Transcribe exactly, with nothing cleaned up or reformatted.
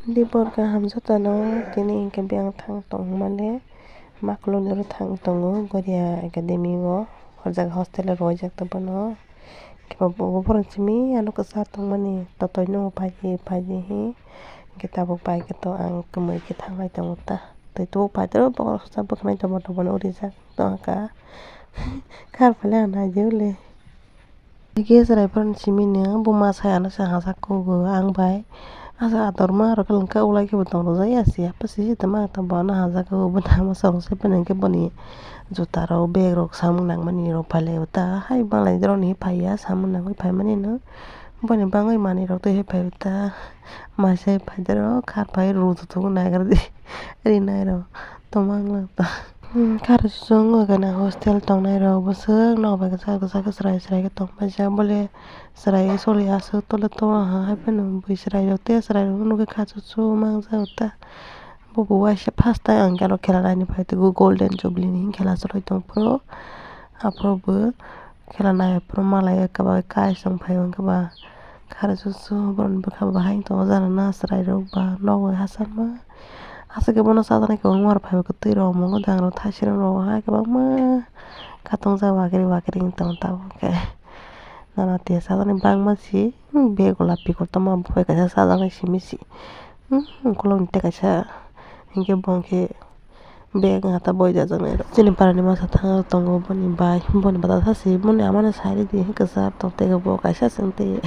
Dibor kaham jotono, tini hinkhe biyang thang tongmani, makuluni oro thang tongo, Goria Academy o, o jaga hostel o rwjak tongmano. Khe bo, bo, borok simi ano kwchar tongmani, totoi no phaidi, phaidi hi, hinkhe tabuk bai khe to ang kwmwi khe thanglai tongo ta. Tei tabuk bai toro bokhorok swchar bwkhanai tobo tobo no rijak tongkha. Khar phalai ang naidi le. Age chwrai phano simi no buma sai ano se hachak kugo ang bai. Asa ador ma rok wngkha ulai khe bo tong rwjak ya se apa se tongma ang tong bo ano hachak kugo bo tamo song se bini hinkhe boni juta rok bag rok samung nangmani rok phalai o ta hai manglai rok ni phaiya samung nangwi phaimani no boni bagwi manwi rok twi phai o ta. Maisai phaidoro khar phai rw thwk naigradi rinai rw tongma wngla ta. Khar chwng wngkha na hostel tongnai rok bwswk nok bai kwchak kwchak khe chwrai chwrai khe tongpaijak bole chwrai soli aswk tole tongo ha hai phano bui chwrai rok tei chwrai rok nugwi kha chwng chwng mangjak ta. Bo bo waisa first time ang khe aro khela naini phai tongkho golden jubilee ni khela chwlai tongphuru aphuru bo. Khela nai phuru malai khe ba kai chwng phai o khe ba khara chuchu borok ni bwkha bo bahai tongo jana na chwrai rok ba nok bai hachal ma aswk khe bono chajaknai kwbangma rok phai o khe twi rok omo wng tang rok thaisirok rok hai kwbangma khatung jak wakiri wakiri wng tongo tabuk khe nana tei chajaknai bangma si bego lapi kotorma buphai kaisa chajaknai simi si ukulok ni tei kaisa hinkhe bo hinkhe. Bag wngkha ta boi jajaknai rok. Chini para ni masa thang tongo boni bai, boni bata thasi, boni ama no sai ridi, hinkhe kwchar tong tei bo kaisa chwng tei.